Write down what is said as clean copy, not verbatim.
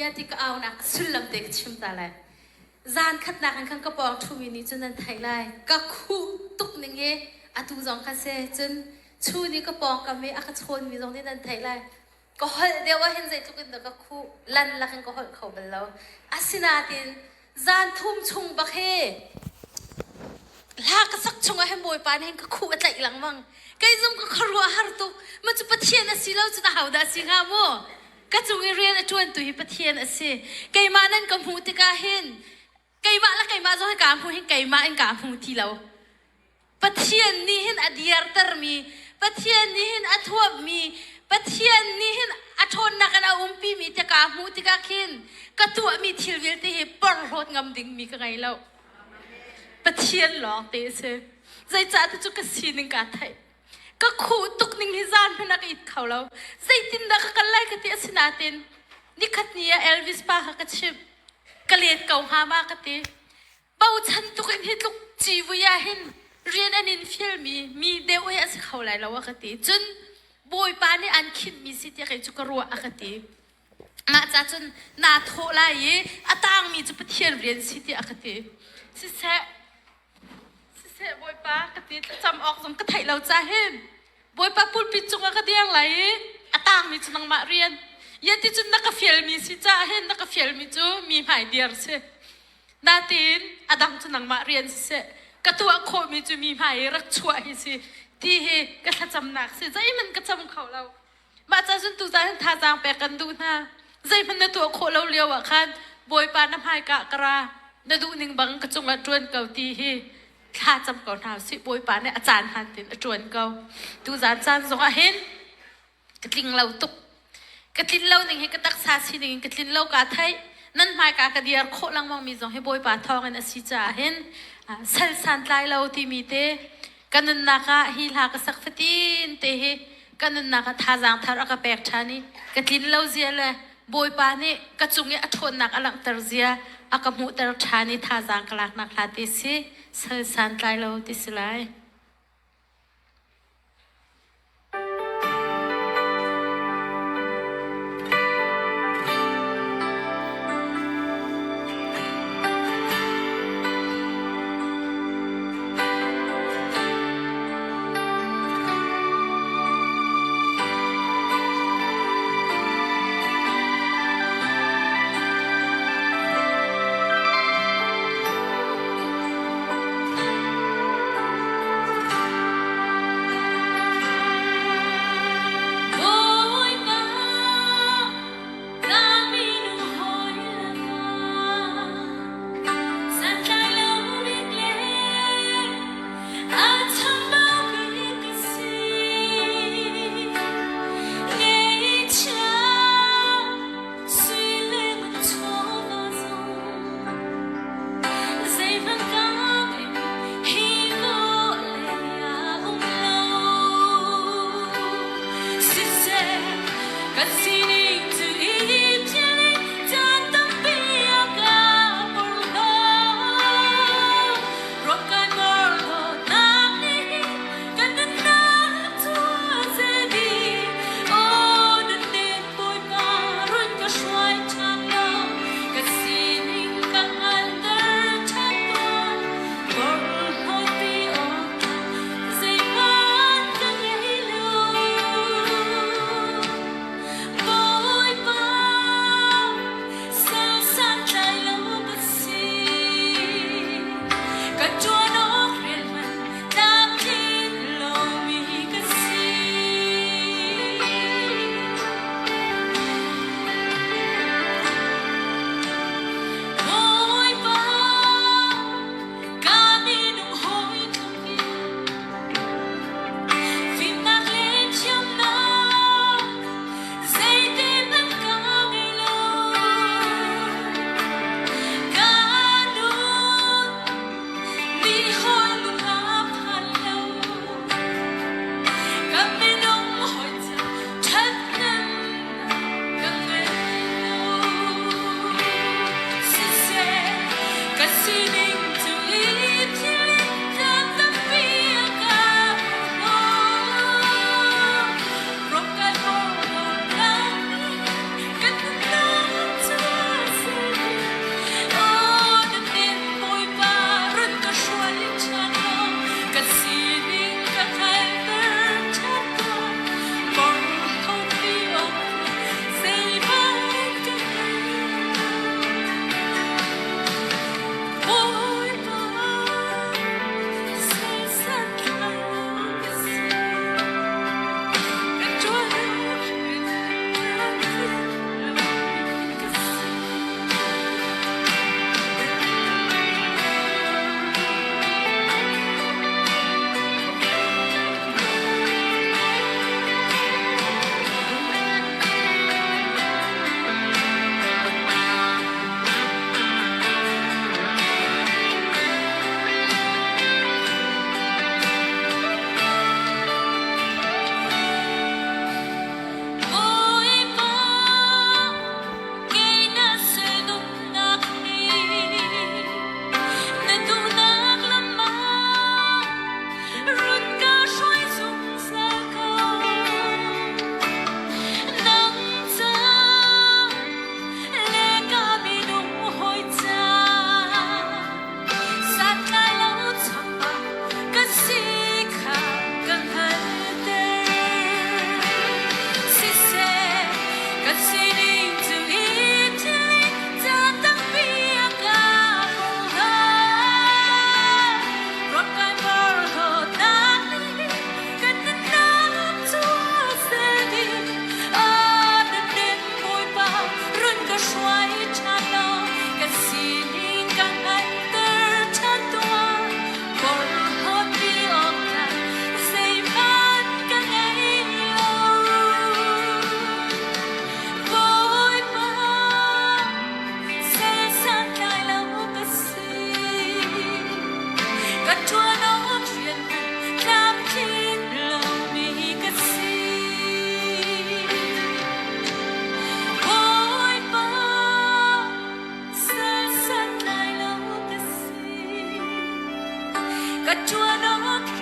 Hallelujah ti ka aunak sullam te ka chim ta lai. Zan khatnak in khan ka pawng ṭhumi nih cun nan theih lai. Ka khuh tuk ning hi atu zong kha si. Cun chun i ka pawngkam i a ka chawnmi zong nih nan theih lai. Ka holh deuh ah hin zeitluk in dah ka khuh lan lakin ka holh kho bal lo. Asinain zan thum chung bak hi hla ka sak chungah hin Bawipa nih hin ka khuh a tlaih lengmang. Kei zong ka khuaruah har tuk. Ma cu Pathian a si lo cun ahodah a si hnga mu? Ka cung i rian a ṭuantu hi Pathian a si. Keimah nan ka hmuh tikah hin keimah le keimah zong hi kaa hmu hin keimah in kaa hmu ti lo. Pathian nih hin a diartermi, Pathian nih hin a thuammi, Pathian nih hin a ṭhawnnak in a umpimi te kaa hmuh tikah khin ka tuahmi thil vialte hi porhlawt ngam dingmi ka ngei lo. Pathian lawng te a si. Zeicah ti cu ka sining kaa theih. Ka khuh tuk ning hi zan hmanh ah ka it kho lo. Zeitindah ka kal lai ka ti asinain nikhat ni ah Elvis pa kha ka chimh. Ka let ko hnga ma ka ti. Bochan tuk in hi tluk civui ah hin rian an in fialmi mi deuh hi a si kho lai lo a ka ti. Cun Bawipa nih an khinhmi si tiah kei cu ka ruah a ka ti. Mah ca cun naa thawh lai i a tangmi cu Pathian rian si tiah a ka ti. Siseh, siseh Bawipa ka ti thlacam awk zong ka theih lo ca hin Bawipa pulpit cungah ka diang lai i a tangmi cu nangmah rian. Ia ti cun na ka fialmi si caah hin na ka fialmi cu mi hmai diar si. Natin a dang cu nangmah rian siseh ka tuah khawhmi cu mi hmai i rak chuah hi si ti hi ka thlacamnak si zeihmanh ka cam kho lo. Mah ca cun tuzaan hin thazaang pek kan duh hna. Zeihmanh na tuah khawh lo lio ah khan Bawipa na hmaika ka ra na duh ning bang ka cungah ṭuan ko ti hi thla cam ko hna usih. Bawipa nih a caan hmaan tein a ṭuan ko. Tuzaan caan zong ah hin ka tling lo tuk. Ka tlin lo ning hi ka taksa sining in ka tlin lo kaa theih. Nan hmaika ka diar khawh lengmang mi zong hi Bawipa thawngin a si caah hin sal santlai lo timi te ka nunnak ah hi hla ka sak fatin te hi ka nunnak ah thazaang thar a ka pek ṭhan i ka tlin lo zia le Bawipa nih ka cung i a ṭhawnnak a langhter zia a ka hmuhter ṭhan i thazaang ka laknak hla te si sal santlai lo ti si lai. Ka ṭuan awk rian tlamtling lomi ka si. Bawipa, sal santlai lo ka si. Ka ṭuan awk.